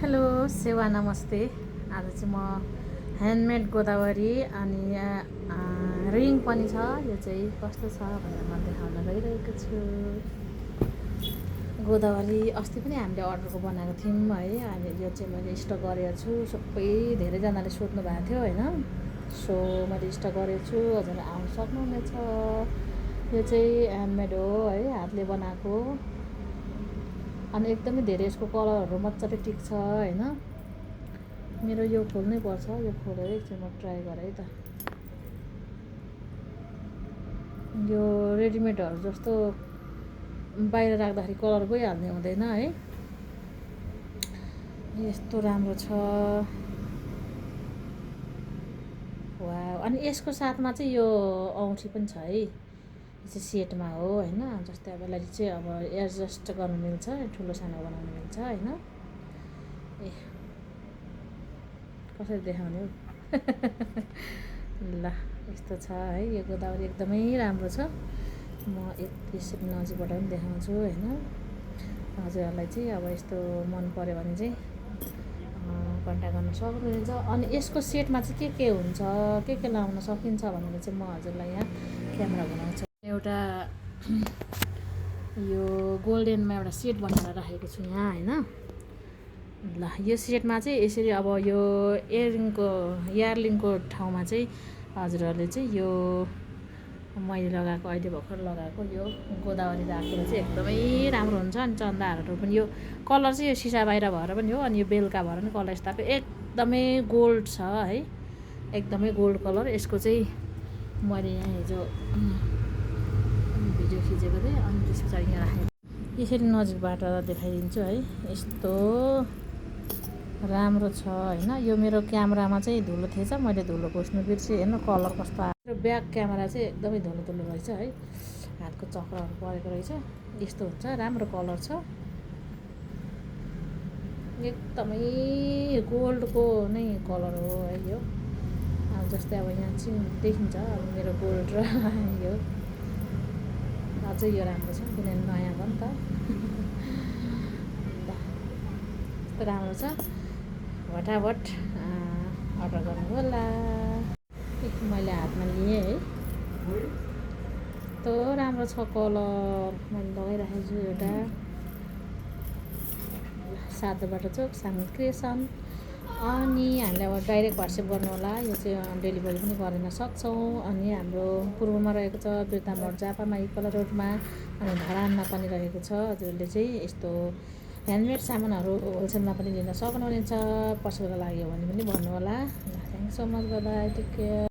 Hello सेवा नमस्ते। आज चाहिँ म ह्यान्डमेड गोदावरी अनि रिङ पनि छ। यो चाहिँ कस्तो छ भनेर म देखाउन गइरहेको छु। गोदावरी अस्ति पनि हामीले अर्डरको बनाएको थियौँ है। अनि यो चाहिँ मैले स्टक गरेको छु। सबै धेरैजनाले सोध्नु भएको थियो होइन, सो मैले स्टक गरेको छु। हजुर आउनु सक्नुहुनेछ। यो चाहिँ ह्यान्डमेड हो है, हातले बनाएको। अनि एकदमै धेरै यसको कलरहरू मजाले टिक्छ होइन। मेरो यो खोल्नै पर्छ, यो खोलेर एकछिन म ट्राई गरेँ है त। यो रेडिमेडहरू जस्तो बाहिर राख्दाखेरि कलर गइहाल्ने हुँदैन है। यस्तो राम्रो छ। वाउ। अनि यसको साथमा चाहिँ यो औँठी पनि छ है। यो चाहिँ सेटमा हो होइन। जस्तै अब यसलाई चाहिँ अब एडजस्ट गर्नु मिल्छ, ठुलो सानो बनाउनु मिल्छ होइन। ए कसरी देखाउने हौ ल यस्तो छ है। यो गोदावरी एकदमै राम्रो छ। म यसरी नजिकबाट पनि देखाउँछु होइन। हजुरहरूलाई चाहिँ अब यस्तो मन पऱ्यो भने चाहिँ कन्ट्याक्ट गर्न सक्नुहुन्छ। अनि यसको सेटमा चाहिँ के हुन्छ, के लाउन सकिन्छ भनेर चाहिँ म हजुरलाई यहाँ क्यामेरा घुमाउँछु। एउटा यो गोल्डेनमा एउटा सेट बनाएर राखेको छु यहाँ होइन। ल यो सेटमा चाहिँ यसरी अब यो इयररिङको ठाउँमा चाहिँ हजुरहरूले चाहिँ यो मैले लगाएको अहिले भर्खर लगाएको यो गोदावरी राखेर चाहिँ एकदमै राम्रो हुन्छ। अनि चन्दाहरू पनि यो कलर चाहिँ यो सिसा बाहिर भएर पनि हो, अनि यो बेलुका भएर पनि कलर यस्तो एकदमै गोल्ड छ है, एकदमै गोल्ड कलर। यसको चाहिँ मैले यहाँ हिजो भिडियो खिचेको थिएँ। अनि त्यस पछाडि यहाँ राखेँ। यसरी नजिकबाट देखाइदिन्छु है। यस्तो राम्रो छ होइन। यो मेरो क्यामेरामा चाहिँ धुलो थिएछ, मैले धुलो खोज्नु बिर्सेँ। हेर्नु कलर कस्तो आयो। ब्याक क्यामेरा चाहिँ एकदमै धुलो रहेछ है। हातको चक्रहरू परेको रहेछ। यस्तो हुन्छ, राम्रो कलर छ। एकदमै गोल्डको नै कलर हो है यो। अब जस्तै अब यहाँ चाहिँ देखिन्छ अब मेरो गोल्ड र यो अझै यो राम्रो छ किनभने नयाँ भयो नि त। यस्तो राम्रो छ। फटाफट अर्डर गर्नु होला। मैले हातमा लिएँ है। यस्तो राम्रो छ कलर। मैले लगाइराखेको छु एउटा सातोबाट चोक साङ्ग क्रिएसन। अनि हामीले अब डाइरेक्ट व्हाट्सएप गर्नु होला। यो चाहिँ डेलिभरी पनि गर्न सक्छौँ। अनि हाम्रो पूर्वमा रहेको छ बिर्तामोड जापामा इक्वल रोडमा। अनि धरानमा पनि रहेको छ। हजुरहरूले चाहिँ यस्तो ह्यान्डमेड सामानहरू होलसेलमा पनि लिन सक्नुहुनेछ। पसलको लागि हो भने पनि भन्नु होला। Thank so much, bye bye, take care.